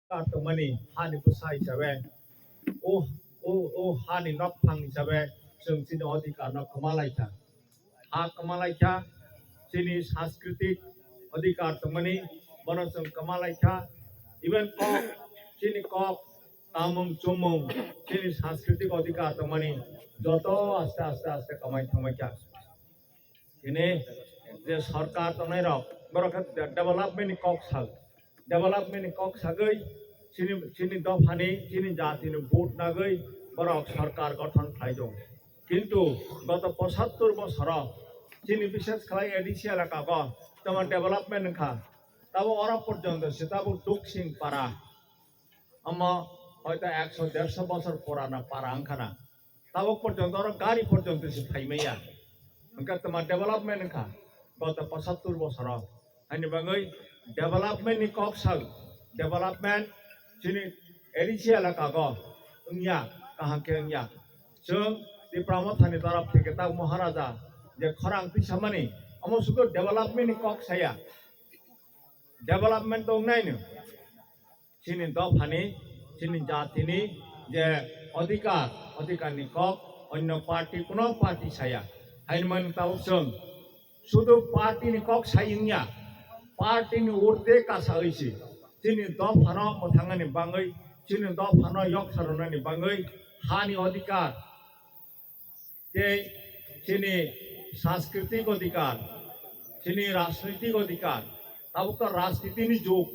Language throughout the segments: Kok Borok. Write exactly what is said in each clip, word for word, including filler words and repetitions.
Tongmani hani bwsa hisabe, o, o, o hani nokphang hisabe chwng chini odhikar no kwma laikha. Ha kwma laikha, chini sanskritik odhikar tongmani bono chwng kwma laikha. Even kok, chini kok, tamung chumung, chini sanskritik odhikar tongmani joto aste aste aste kwmai thangbaikha. Tini je sorkar tongnai rok, borok khe de-, development ni kok sak, development ni kok sagwi chini, chini dophani, chini jatini vote nagwi borok sorkar gothon khlai tongo. Kintu goto pochattor bosoro chini bishes khlai A D C elaka go tamo development wngkha, tabo oro porjonto se tabo Tuksing para, omo hoito ekso derso bosor purana para wngkha na. Tabok porjonto oro gari porjonto se phaimaya. Hwnkhe tama development wngkha goto pochattor bosoro. Haini bagwi development ni kok sak, development chini A D C elaka go wngya, kaham khe wngya. Chwng Tipra Mothani torop theke ta Maharaja je khorang tisamani, omo sudo development ni kok saya. Development to wngnai no. Chini dophani, chini jatini je odhikar, odhikarni kok onno party, kuno party saya. Haini mani tabuk chwng sudu party ni kok sai wngya, party ni urde kasa wi se chini dophano mwthangani bangwi, chini dophano yoksa rwnani bangwi hani odhikar, tei chini sanskritik odhikar, chini rajnoitik odhikar, tabuk to rajniti ni jug,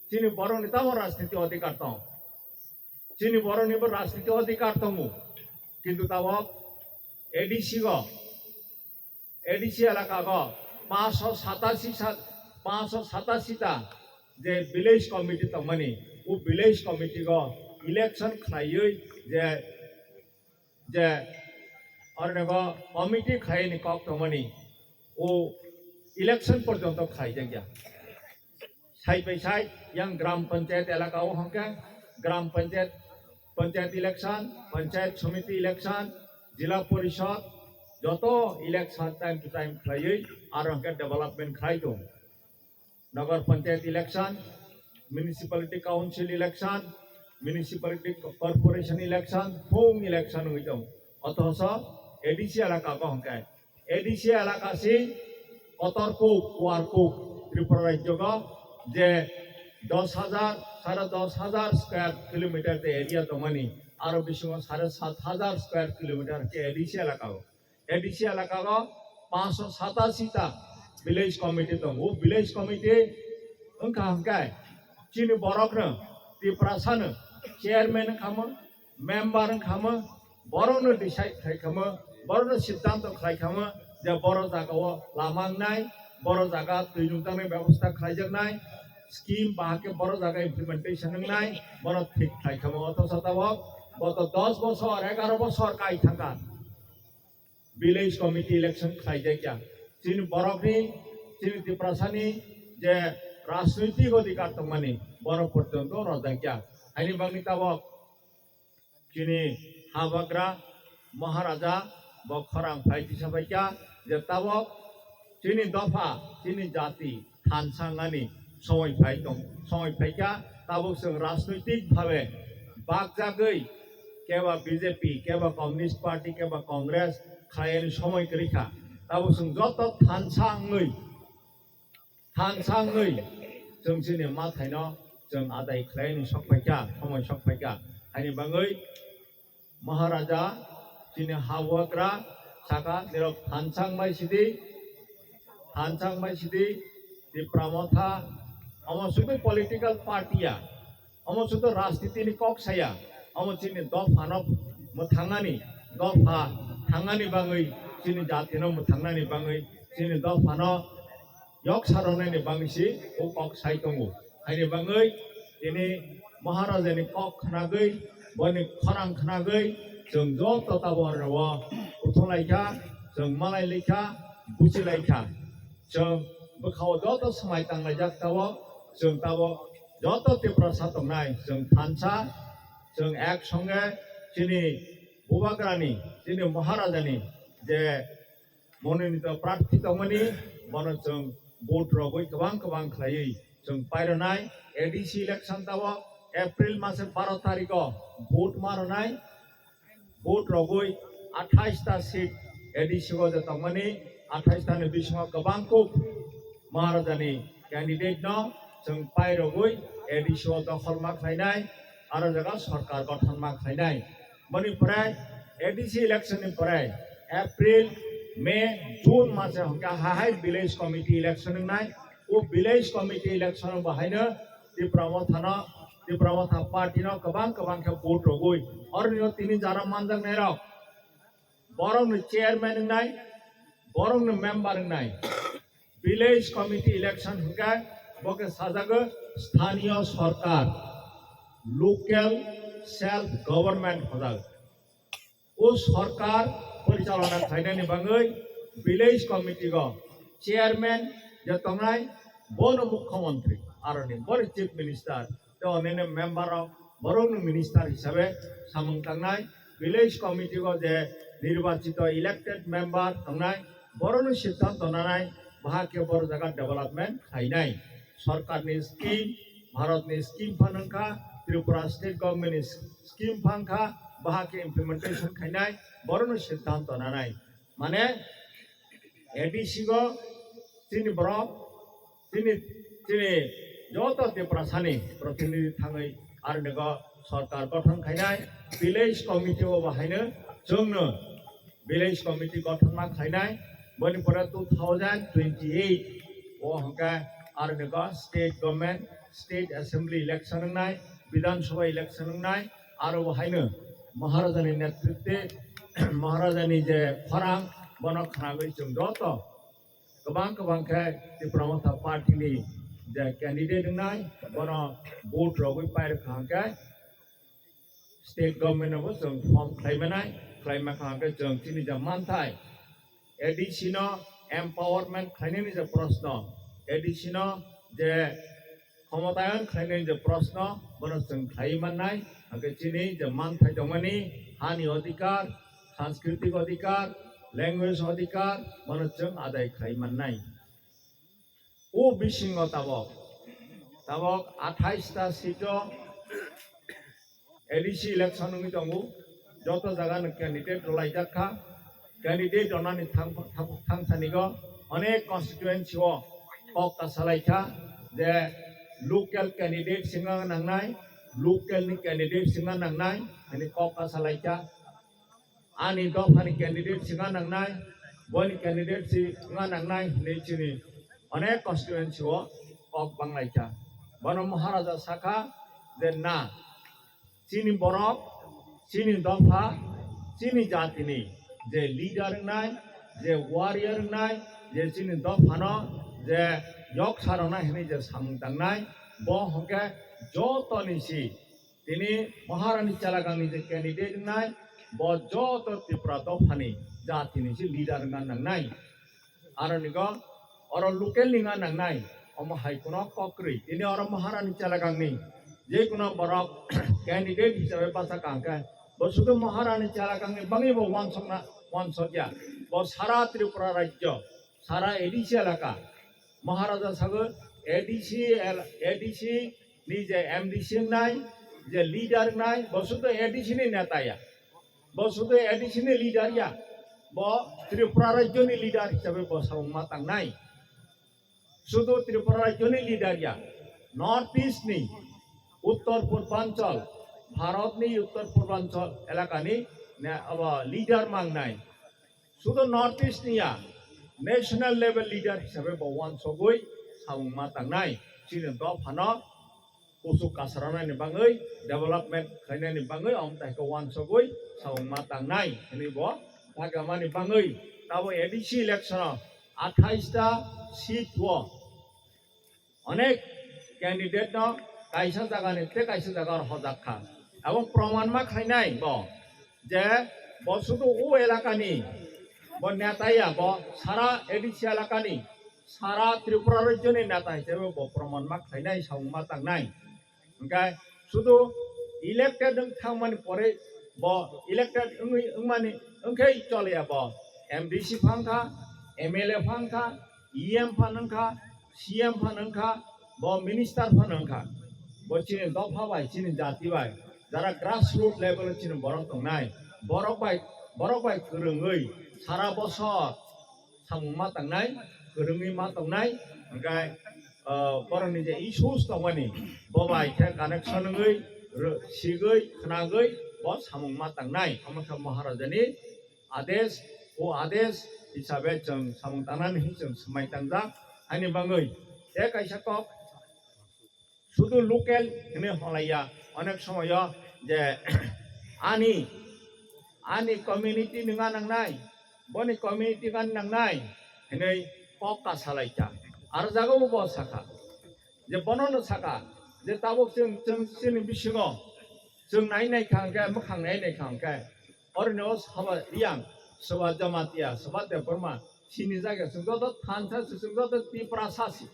chini borok ni tamo rajniti odhikar tong, chini borok ni bo rajniti odhikar tongo, kintu tabuk A D C go, A D C elaka go panchsho satasi sa, panchsho satasi ta je village committee tongmani, o village committee go election khlaiwi je je ornego committee khlaini kok tongmani, o election porjonto khlaijakya. Side by side yang gram panchayat elaka o hwnkhe gram panchayat, panchayat election, panchayat samiti election, jila porishod, joto election time to time khlaiwi aro hwnkhe development khlai tongo. Nagar Panchayat election, Municipality Council election, Municipality Corporation election, phung election wngwi tongo. Othocho A D C elaka go hwnkhe, A D C elaka si kotor kuk, kuar kuk, Tripura rajyo go je dos hajar, sare dos hajar square kilometer de area tongmani, aro bisingo sare sat hajar square kilometer khe A D C elaka go. A D C elaka o panchsho satasi ta village committee tongo. O village committee wngkha hwnkhe chini borokno, Tiprasano chairman wngkhamo, member wngkhamo, borokno decide khlai khamo, borokno siddhanto khlai khamo je boro jagao lama wngnai, boro jaga twi nungjaknai bebosta khlaijaknai, scheme bahai khe boro jaga implementation wngnai, bono thik khlai khamo. Othocho tabok goto dos bosor, egaro bosor kai thangkha. Village committee election khlaijakya. Chini borokni, chini Tiprasani je rajnoitik odhikar tongmani, borok porjonto rojakya. Haini bagwi tabok chini habagra Maharaja bo khorang phai tisa phaikha je tabok chini dopha, chini jati thansa wngnani somoi phai tong, somoi phaikha. Tabuk chwng rajnoitik bhabe bakjagwi keba B J P, keba Communist Party, keba Congress khlaiyani somoi kwrwikha. Tabuk chwng joto thansa wngwi, thansa wngwi chwng chini mathaino chwng adai khlaiyani sok phaikha, somoi sok phaikha. Haini bagwi Maharaja chini habugra saka nirok thansa wngbai sidi, thansa wngbai sidi, Tipra Motha, omo sudu political party ya, omo sudu rajniti ni kok saya, omo chini dophano mwthangnani, dopha thangnani bagwi, chini jatino mwthangnani bagwi, chini dophano yoksa rwnani bagwi si o kok sai tongo. Haini bagwi tini Maharajani kok khnagwi, boni khorang khnagwi, chwng joto tabuk oro o kuthung laikha, chwng malai laikha, buchi laikha. Chwng bwkhao joto swmai tanglaijak tabuk, chwng tabuk joto Tiprasa tongnai, chwng thansa, chwng ek songe chini Bubagrani, chini Maharajani je mononito prarthi tongmani, bono chwng vote rogwi kwbang kwbang khlaiwi chwng pairwnai. A D C election tabuk April mase baro tarikh o vote ma rwnai, vote rogwi athais ta seat A D C o je tongmani, athais ta ni bisingo kwbang kuk Maharaja ni candidate no chwng pai rogwi A D C o dokhol ma khlainai, aro jaga sorkar gothon ma khlainai. Boni pore A D C election ni pore April, May, June mase hwnkhe ha hai village committee election wngnai. O village committee election o bahaino Tipra Motha no, Tipra Motha party no kwbang kwbang khe vote rogwi, oroni o tini jara manjaknai rok, borok ni chairman wngnai, borok ni member wngnai. Village committee election hwnkhe bo khe sajago sthaniyo sorkar, local self government hojak. O sorkar porichalona khlainani bagwi village committee o chairman je tongnai, bono mukhyamantri, aroni boni chief minister, tei onini member rok borokno minister hisabe samung tangnai, village committee o je nirbachito elected member tongnai, borokno siddhanto nanai, bahai khe boro jaga development khlainai. Sorkarni scheme, Bharatni scheme phan wngkha, Tripura state government ni scheme phan kha, bahai khe implementation khainai, borokno siddhanto nanai. Mane A D C o chini borok, chini, chini joto Tiprasani protinidhi thangwi aronigo sorkar gothon khainai, village committee o bahaino chwngno village committee gothon ma khlainai, boni pore two thousand twenty-eight o hwnkhe aronigo state government, state assembly election wngnai, Bidhan Sabha election wngnai, aro bahaino Maharajani netritwe, Maharajani je khorang, bono khnagwi chwng joto kwbang kwbang khe Tipra Motha party ni je candidate wngnai, bono vote rogwi pairwkha hwnkhe state government no bo chwng form khlai manai, khlai mankha hwnkhe chwng chini je manthai A D C no empowerment khlainani je proshno, A D C no je khomotayon khlainani je proshno, bono chwng khlai mannai, hwnkhe chini je manthai tongmani, hani odhikar, sanskritik odhikar, language odhikar, bono chwng adai khlai mannai. O bisingo tabok, tabok athais ta seat o A D C election wngwi tongo, joto jaga no candidate rwlaijak kha, candidate rwnani thang, thang, thang sani go onek constituency o kok ta salai kha je local candidate singna nangnai, local ni candidate singna nangnai, hwnwi kok ta salai kha. Ani dophani candidate singna nangnai, boni candidate singna nangnai hwnwi chini onek constituency o kok banglaikha. Bono Maharaja sakha je na, chini borok, chini dopha, chini jatini je leader wngnai, je warrior wngnai, je chini dophano je yok saroknai hwnwi je samung tangnai, bo hwnkhe jotoni si Tini Maharani Chalakangni je candidate wngnai, bo joto Tripura dophani jatini se leader wngna nangnai. Aronigo oro local ni wngna nangnai, omo hai kuno kok kwrwi. Tini oro Maharani Chalakangni je kuno borok candidate hisabe bacha kangkhe, bo sudu Maharani Chalakangni bangwi bo wansokna, wansokya. Bo sara Tripura rajyo, sara A D C elaka, Maharaja sago A D C, L-, A D C ni je M D C wngnai, je leader wngnai, bo sudu A D C ni neta ya. Bo sudu A D C ni leader ya. Bo Tripura rajyo ni leader hisabe bo samung ma tangnai. Sudu Tripura rajyo ni leader ya. North East ni, Uttor Purbanchal, Bharat ni Uttor Purbanchal elaka ni ne-, abo leader mangnai. Sudu North East ni ya, national level leader hisabe bo wansogwi samung ma tangnai. Chini dophano kuchuk kasarnani bangwi, development khlainani bangwi, omo tai khe wansogwi samung ma tangnai hwnwi bo bagamani bangwi. Tabo A D C election o athais ta seat o onek candidate no kaisa jaga ni tei kaisa jaga rw hojak kha. Abo proman ma khlainai bo je bo sudu o elaka ni bo neta ya, bo sara A D C elaka ni, sara Tripura rajyo ni neta hisabe bo proman ma khlainai, samung ma tangnai. Hwnkhe sudu elected wng thangmani pore bo elected wngwi wngmani wngkhai choliya bo M D C phang kha, M L A phang kha, E M phan wngkha, C M phan wngkha, bo minister phan wngkha. bo chini dopha bai, chini jati bai, jara grassroot level o chini borok tongnai, borok bai, borok bai kwrwngwi sara bosor samung ma tangnai, kwrwngwi ma tongnai, hwnkhe, ah, borokni je issues tongmani, bo bai khe connection wngwi, rw-, sigwi, khnagwi, bo samung ma tangnai, omo khe Maharajani adesh, o adesh hisabe chwng samung tangnani hinwi chwng swmai tangjak. Haini bagwi tei kaisa kok, sudu local hinwi holaiya, onek somoyo je ani, ani community ni ma nangnai, boni community ma nangnai hinwi kok ka salaikha. Aro jagao bo sakha, je bono no sakha, je tabuk chwng, chwng chini bisingo chwng nai nai kha hwnkhe, mwkhang nai nai kha hwnkhe, oroni o saba yang, soba Jamatia, soba Debbarma, chini jaga chwng joto thansa se, chwng joto Tiprasa se.